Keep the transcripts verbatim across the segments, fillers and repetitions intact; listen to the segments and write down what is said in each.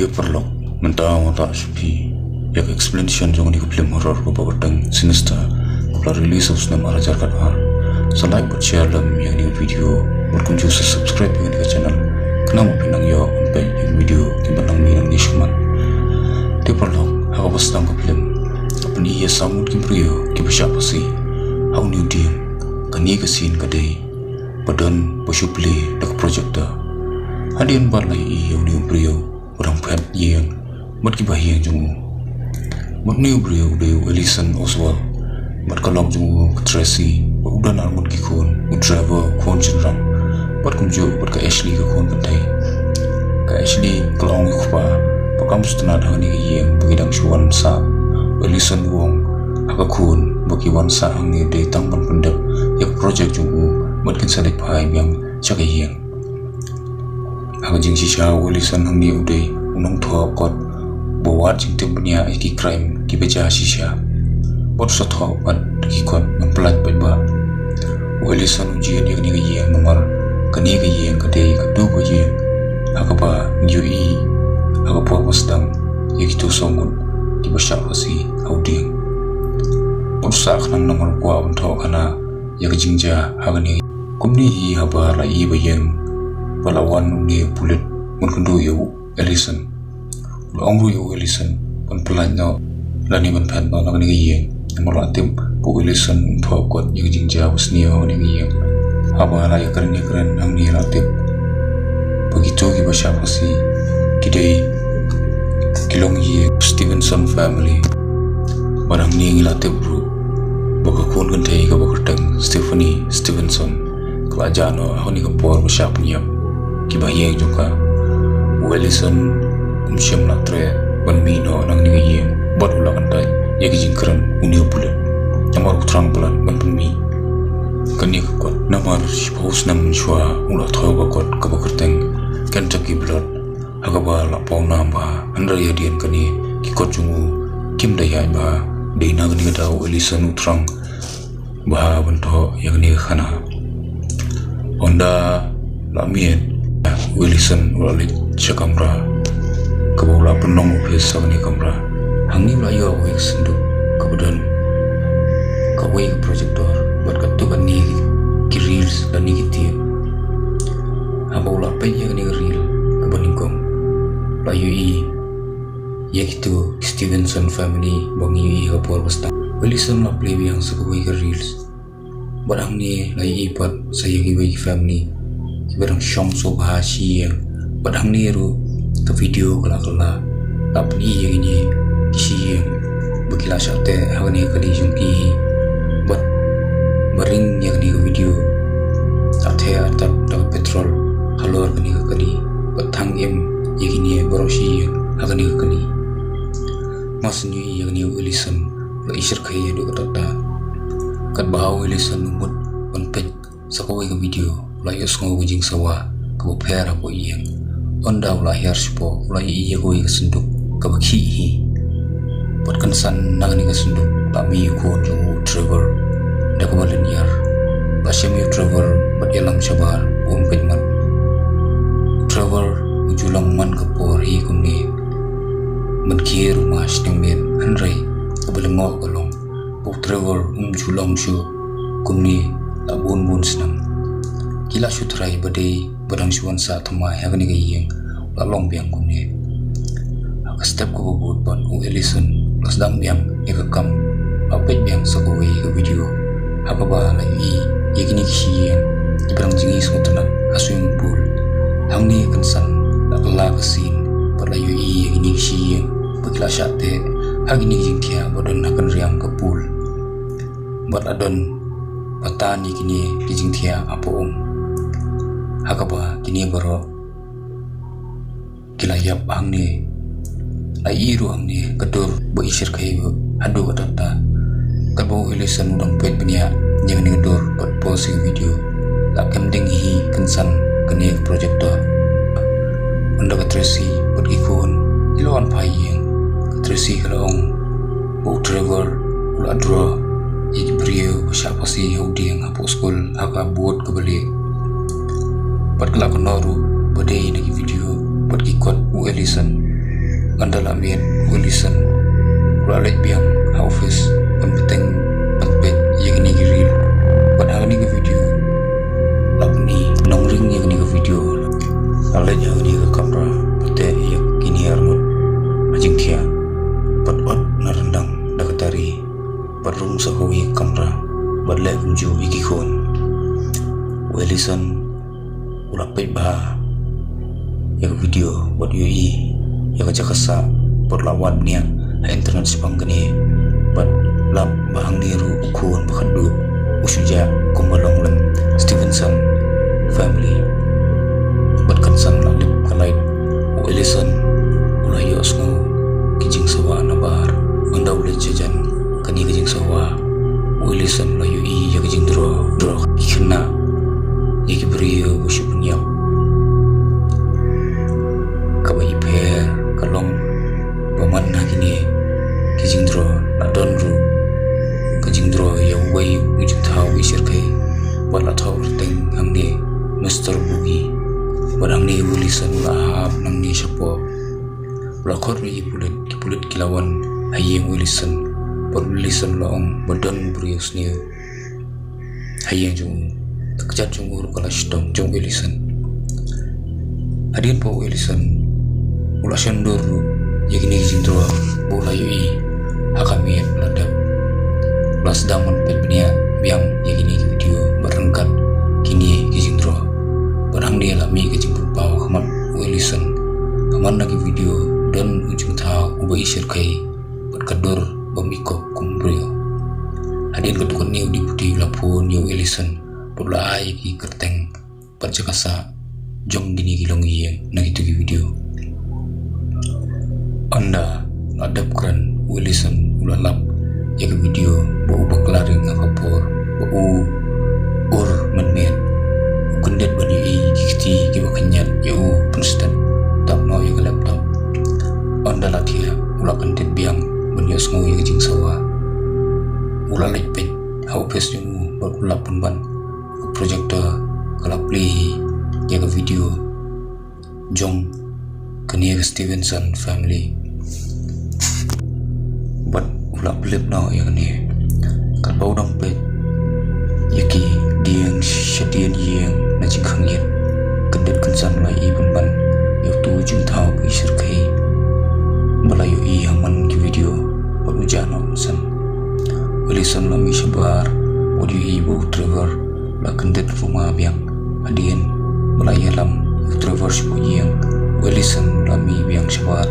Te paralok, mynta nga wan tah sha phi ïa ka explanation jong kane ka film horror kaba kyrteng Sinister, kaba la release ha u snem ar hajar khatar. Sa like bad share lem ïa kane ka video bad kumjuh sa subscribe ïa kane ka channel, khnang ba phin nang ïoh ban peit ïa ki video kiba nang mih nangne shakhmat. Te paralok, ha kaba sdang ka film, la pyni ïa saw ngut ki briew kiba shah phasi ha une u dieng. Kane ka scene ka dei ba don ba shu play da ka projector. Hadien ba la ïohi ïa une u briew ba dang phet ïing bad kiba ha ïing jong u. Bad une u briew u dei u Ellison Oswald bad ka lok jong u ka Tracy, bad u don ar ngut ki khun, u Trevor, khun shynrang, bad kumjuh bad ka Ashley, ka khun kynthei. Ka Ashley ka la ong ïa u kpa ba kam sngewtynnat ha kane ka ïing ba ki dang shu wan sah. U Ellison u ong ha ka khun ba ki wan sah hangne dei tang ban pyndep ïa ka project jong u bad kin sa leit phai biang sha ka ïing. Ha ka jingshisha u Ellison hangne u dei u nongthoh kot ba wad jingtip bniah ïa ki crime kiba jia shisha. Bad u sa thoh pat ki kot ban pyllait paidbah. U Ellison u jied ïa kane ka ïing namar kane ka ïing ka dei kato ka ïing ha kaba ngi ïohi ha ka por ba sdang ïa kito saw ngut kiba shah phasi ha u dieng. Bad u sah khnang namar u kwah ban thoh khana ïa ka jingjia ha kane. Kumne hi haba la ïohi ba ïeng ba la wan une u pulit ban kynduh ïa u Ellison. U la ong ruh ïa u Ellison ban pyllait noh lane ban phet noh na kane ka ïing namar u la tip ba u Ellison um thoh kot ïa ka jingjia ba sniew ha kane ka ïing. Haba la ïakren ïakren hangne la tip ba kito kiba shah phasi ki dei ki long ïa Stevenson family. Bad hangne ngi la tip ruh ba ka khun kynthei kaba kyrteng Stephanie Stevenson ka la jah noh ha kane ka por ba shah pynïap. Kiba ha ïing jong ka, u Ellison um shym la treh ban mih noh na kane ka ïing bad u la kyntait ïa ka jingkren une u pulit namar u thrang palat ban pynmih kane ka kot namar shiphew snem mynshuwa u la thoh ka kot kaba kyrteng Kentucky Blood, ha kaba la pawnam bha. Hynrei hadien kane ki kot jong u kim da ïaid bha. Dei na kane ka daw u Ellison u thrang bha ban thoh ïa kane ka khana. Ynda la miet, u Ellison u la leit sha kamra kaba u la pynlong office ha kane ka kamra. Hangne u la ïoh kawei ka synduk kaba don kawei ka projector bad katto katne ki reels lane ki tape. Haba u la peit ïa kane ka reel kaba nyngkong, u la ïohi ïa kito ki Stevenson family ba ngi ïohi ha ka por ba sdang. U Ellison u la play biang sa kawei ka reels. Bad hangne la ïohi pat sa ïa kiwei ki family kiba dang shong sngewbha sha ïing. Bad hangne ruh ka video ka la kylla, la pyni ïa kine ki sha ïing ba ki la shah teh ha kane ka kali jong ki hi. Bad ba ring ïa kane ka video, la theh artat da ka petrol halor kane ka kali bad thang im ïa kine baroh sha ïing ha kane ka kali. Mar shen ïohi ïa kane u Ellison u la ishyrkhei haduh katta katta. Katba u Ellison u mut ban peit sa kawei ka video, u la ïohsngew ka jingsawa kaba pher hapoh ïing. Ynda u la hiar shapoh, u la ïohi ïa kawei ka synduk kaba khih hi. Bad kynsan na kane ka synduk la mih ïa u khun jong u, u Trevor, da kaba lynñiar. La shem ïa u Trevor bad ïalam shabar ba un peit mat. U Trevor u ju long man ka por hi kumne, man khie ruh ma shnong miet, hynrei kaba lyngngoh ka long ba u Trevor um ju long shuh kumne la bun bun snem. Ki la shu trai ba dei ba dang shu wan sah thymmai ha kane ka ïing, la long biang kumne. Ha ka step kaba bud pat u Ellison u la sdang biang ïa ka kam, la peit biang sa kawei ka video ha kaba la ïohi ïa kine ki sha ïing kiba dang jngi sngewtynnat ha swimming pool. Hangne kynsan la kylla ka scene bad la ïohi ïa kine ki sha ïing ba ki la shah teh ha kine ki jingthiah ba don ha kynriam ka pool. Bad la don batan ïa kine ki jingthiah hapoh um, ha kaba kine baroh ki la ïap hangne. La ïohi ruh hangne ka dur ba ishyrkhei haduh katta katta. Katba u Ellison u dang peit bniah ïa kane ka dur bad pause ïa ka video, la kem ding hi kynsan kane ka projector. Ynda ka Tracy bad ki khun ki la wan phai ïing, ka Tracy ka la ong ba u Trevor u la draw ïa ki briew ba shah phasi ha u dieng hapoh skul ha ka board kaba lieh. Bad ka la kynnoh ruh ba dei na ki video bad ki kot u Ellison Ynda la miet u Ellison u la leit biang ha office ban bteng ban peit ïa kine ki reel. Bad ha kane ka video la pyni nongrim ïa kane ka video. La leit ha kane ka kamra bad teh ïa kine arngut ha jingthiah bad ot na ryndang da ka tari bad rung sa ha kawei ka kamra bad leh kumjuh ïa ki khun. U Ellison u la peit bha ïa ka video bad ïohi ïa ka jaka sah bad la wad bniah ha internet shaphang kane bad lap ba hangne ruh u khun ba khatduh u shu jah kumba long lem Stevenson family. Bad kynsan la lip ka light u Ellison u la ïohsngew ki jingsawa na bar. Ynda u leit shajan kane ka jingsawa u Ellison u la ïohi ïa ka jingdro dro ki khynnah ïa ki briew ba shu pynïap. Kaba i pher ka long ba man ha kine ki jingdro la don ruh ka jingdro ïa uwei u jingthaw i shyrkhei bad la thaw kyrteng hangne Mister Boogie. Bad hangne u Ellison u la hap nangne shapoh. U la khot ïa ki pulit, ki pulit ki la wan ha ïing u Ellison. Bad u Ellison u la ong ba don briew sniew ha ïing jong u. Ka kjat jong u ruh ka la shitom jong u Ellison. Hadien ba u Ellison u la shon dur ruh ïa kine ki jingdro ba u la ïohi ha ka miet ba la dep. U la sdang ban peit bniah biang ïa kine ki video bad ryngkat kine ki jingdro. Bad hangne la mih ka jingpynpaw ha khmat u Ellison. Ka man na ki video don u jingthaw uba i shyrkhei bad ka dur bym i kop kum briew. Hadien katto katne u deputy u la phone ïa u Ellison bad u la ai ïa ki kyrteng bad jaka sah jong kine ki longïing na kito ki video. Ynda la dep kren u Ellison u la lap ïa ka video ba u bakla ring ha ka por ba u ur mynmiet. U kyndit ban ïohi ki kti kiba kynjat ïa u pynstet tap noh ïa ka laptop. Ynda la thiah u la kyndit biang ban ïohsngew ïa ka jingsawa. U la leit peit ha office jong u bad u la pynban ka projector ka la play ïa ka video jong kane ka Stevenson family. Bad u la pynlip noh ïa kane. Katba u dang peit ïa ki dieng shadien ïing na jingkhang ïit, kyndit kynsan u la ïohi pynban ïa uto u jingthaw ba i shyrkhei ba la ïohi ha man ki video bad u jah noh kynsan. U Ellison u la mih shabar bad u ïohi ba u Trevor u la kyndit ruma biang. Hadien ba la ïalam ïa u Trevor shapoh ïing, u Ellison u la mih biang shabar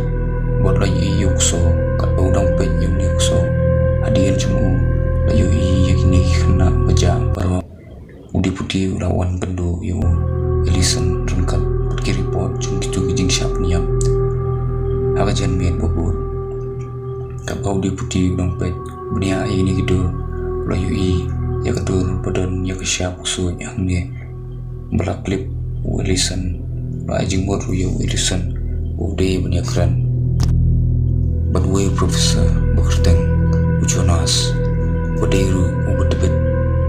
bad u la ïohi ïa u ksew. Katba u dang peit ïa une u ksew, hadien jong u la ïohi ïa kine ki khynnah ba jah baroh. U deputy u la wan kynduh ïa u Ellison ryngkat bad ki report jong kito ki jingshah pynïap ha ka janmiet ba bud. Katba u deputy u dang peit bniah ïa kine ki dur, u la ïohi ïa ka dur ba don ïa ka shap ksuid hangne ba la clip u Ellison. U la ai jingmut ruh ïa u Ellison ba u dei ban ïakren bad uwei u professor ba kyrteng u Jonas, ba dei ruh uba tbit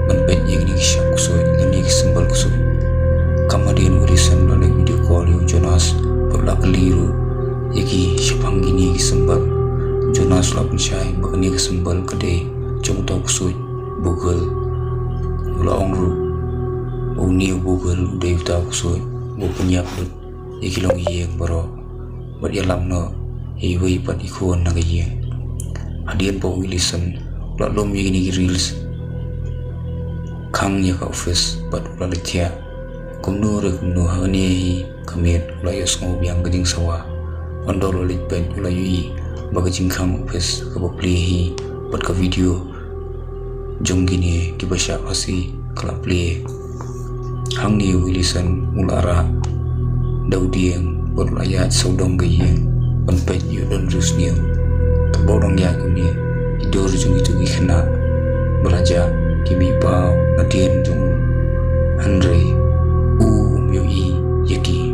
ban peit ïa kine ki shap ksuid lane ki symbol ksuid. Kam hadien u Ellison u la leit video call ïa u Jonas bad u la kylli ruh ïa ki shaphang kine ki symbol. U Jonas u la pynshai ba kane ka symbol ka dei jong uto u ksuid Bogle. U la ong ruh ba une u Bogle u dei uta u ksuid ba u pynïap lut ïa ki longïing baroh bad ïalam noh ïa iwei pat i khun na ka ïing. Hadien ba u Ellison u la lum ïa kine ki reels, khang ïa ka office bad u la leit thiah. Kumno re kumno ha kane hi ka miet u la ïohsngew biang ka jingsawa. Ynda u la leit peit u la ïohi ba ka jingkhang office kaba plie hi bad ka video jong kine kiba shah phasi ka la plie. Hangne u Ellison u la rah da u dieng bad u la ïaid sawdong ka ïing ban peit ïa u don riewsniew. Katba u dang ïaid une, ki dur jong kito ki khynnah ba la jah ki mih paw nadien jong u, hynrei u um ïohi ïa ki.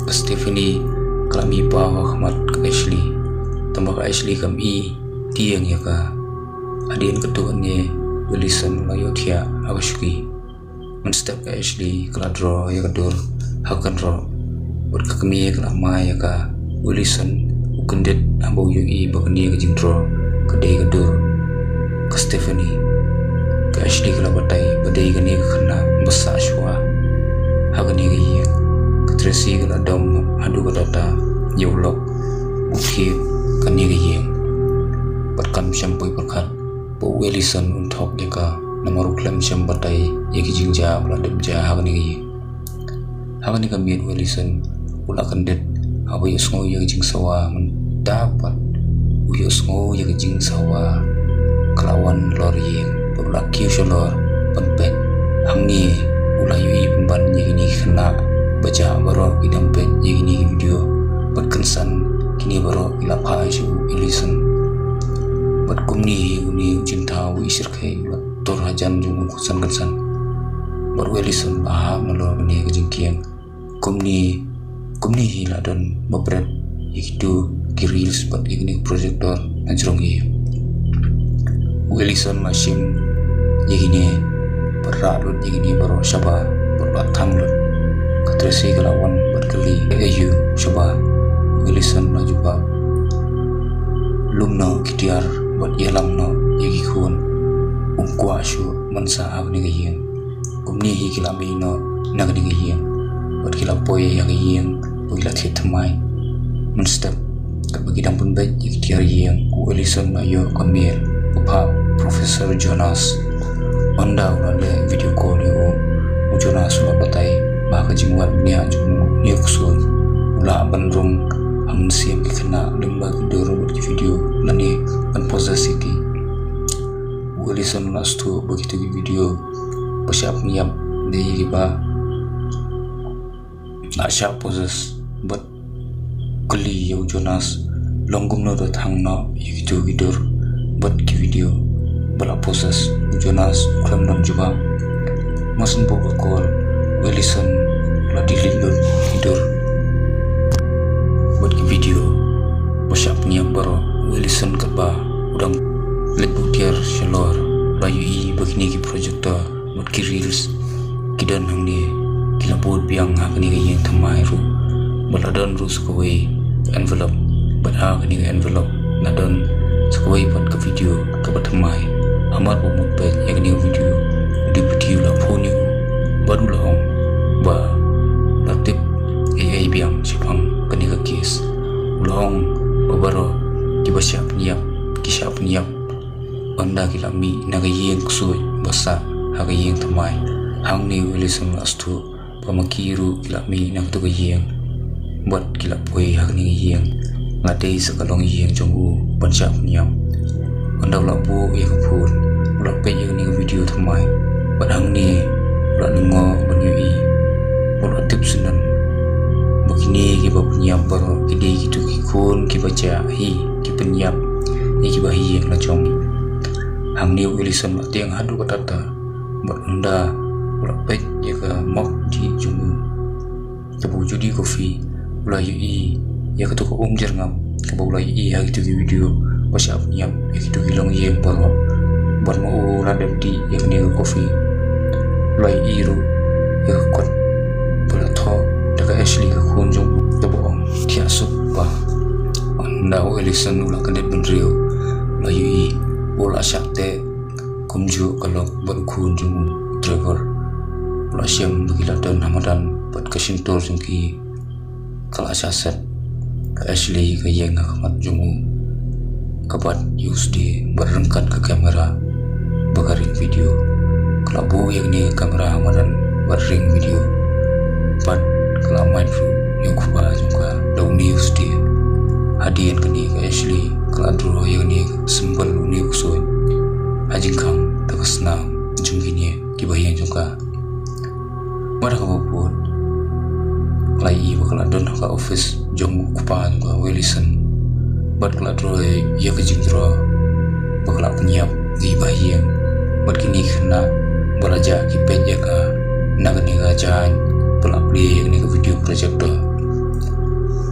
Ka Stephanie ka la mih paw ha khmat ka Ashley, tangba ka Ashley kam i tieng ïa ka. Hadien katto katne u Ellison u la ïohthiah ha ka shuki. Mynstep ka Ashley ka la draw ïa ka dur ha ka kynroh bad ka kmie ka la mai ïa ka U Ellison u kyndit haba u ïohi ba kane ka jingdraw ka dei ka dur ka Stephanie. Ka Ashley ka la batai ba dei kane ka khynnah ba sah shuwa ha kane ka ïing. Ka Tracy ka la dom haduh katta ïa u lok u thied kane ka ïing. Bad kam shym poi pyrkhat ba u Ellison un thok ïa ka, namar u khlem shym batai ïa ki jingjia ba la dep jia ha kane ka ïing. Ha kane ka miet u Ellison u la kyndit haba u ïohsngew ïa ka jingsawa, mynta pat u ïohsngew ïa ka jingsawa ka la wan halor ïing. Bad u la kiew shalor ban peit. Hangne u la ïohi pynban ïa kine ki khynnah ba jah baroh ki dang peit ïa kine ki video. Bad kynsan kine baroh ki la phai sha u Ellison. Bad kumne hi une u jingthaw u shyrkhei u la tur hajan jong u kynsan kynsan. Bad u Ellison u la hap nalor kane ka jingkieng. Kumne, kumne hi la don ba bret ïa kito ki reels bad ïa kine ki projector na jrong ïing. U Ellison u la shim ïa kine bad rah lut ïa kine baroh shabar bad u la thang lut. Ka Tracy ka la wan bad ka kylli, "Aïu shabar?" U Ellison u la jubab, "Lum noh ki tiar bad ïalam noh ïa ki khun. Um kwah shuh ban sah ha kane ka ïing." Kumne hi ki la mih noh na kane ka ïing bad ki la poi ha ka ïing bad ki la thied thymmai. Mynstep katba ki dang pynbeit ïa ki tiar ïing, u Ellison u la ïoh ka mail ba phah Professor Jonas. Ynda u la leh video call ïa u, u Jonas u la batai ba ka jingwad bniah jong une u ksuid u lah ban rung ha mynsiem ki khynnah lyngba ki dur bad ki video lane ban possess ïa ki. U Ellison u la sngewthuh ba kito ki video ba shah pynïap dei kiba la shah possess bad kylli ïa u Jonas, "Long kumno da thang noh ïa kito ki dur bad ki video ba la possess?" U Jonas u khlem don jubab. Mar shen ba u call, u Ellison u la delete lut ki dur bad ki video ba shah pynïap baroh. U Ellison katba u dang leit butiar shalor u la ïohi ba kine ki projector bad ki reels ki don hangne ki la bud biang ha kane ka ïing thymmai ruh. Bad la don ruh sa kawei ka envelope, bad ha kane ka envelope la don sa kawei pat ka video kaba thymmai. Hamar ba mut peit ïa kane ka video, u Deputy u la phone ïa u bad u la ong ba la tip ei ei biang shaphang kane ka case. U la ong ba baroh kiba shah pynïap ki shah pynïap ynda ki la mih na ka ïing ksuid ba sah ha ka ïing thymmai. Hangne u Ellison u la sngewthuh ba ma ki ruh ki la mih na kato ka ïing bad ki la poi ha kane ka ïing. La dei sa ka longïing jong u ban shah pynïap. Ynda u la buh ïa ka phone u la peit ïa kane ka video thymmai bad hangne u la lyngngoh ban ïohi bad u la tip syndon ba kine kiba pynïap baroh ki dei kito ki khun kiba jah hi ki pynïap ïa kiba ha ïing la jong. Hangne u Ellison u la tieng haduh katta katta bad ynda u la peit ïa ka mug dih jong u kaba u ju dih coffee, u la ïohi ïa kato ka um jyrngam kaba u la ïohi ha kito ki video ba shah pynïap ïa kito ki longïing baroh. Bad ma u la dep dih ïa kane ka coffee, u la ïohi ruh ïa ka kot ba la thoh da ka Ashley ka khun jong u kaba ong, "Thiah suk pa." Ynda u Ellison u la kyndit bynriew u la ïohi u la shah teh kumjuh ka lok bad u khun jong u, u Trevor. U la shem ba ki la don ha madan bad ka shyntur jong ki ka la shah set. Ka Ashley ka ïeng ha khmat jong u, ka bat ïa u sdieh bad ryngkat ka kamera ba ka ring video. Ka la buh ïa kane ka kamera ha madan bad ring video. Bad ka la mad ruh ïa u kpa jong ka da une u sdieh. Hadien kane ka Ashley ka la draw ïa kane ka symbol une u ksuid ha jingkhang da ka snam jong kine kiba ïeng jong ka. Bad ha kaba bud ka la ïohi ba ka la don ha ka office jong u kpa jong ka, u Ellison. Bad ka la draw ïa ka jingdraw ba ka la pynïap ïa kiba ha ïing bad kine ki khynnah ba la jah ki peit ïa ka na kane ka jaiñ ba la plie ïa kane ka video projector.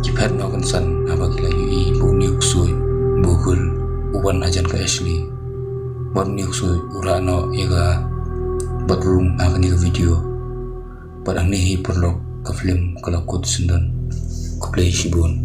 Ki phet noh kynsan haba ki la ïohi ba une u ksuid Bogle u wan hajan ka Ashley. Bad une u ksuid u rah noh ïa ka bad rung ha kane ka video. Bad hangne hi paralok ka film ka la kut syndon. Khublei shibun.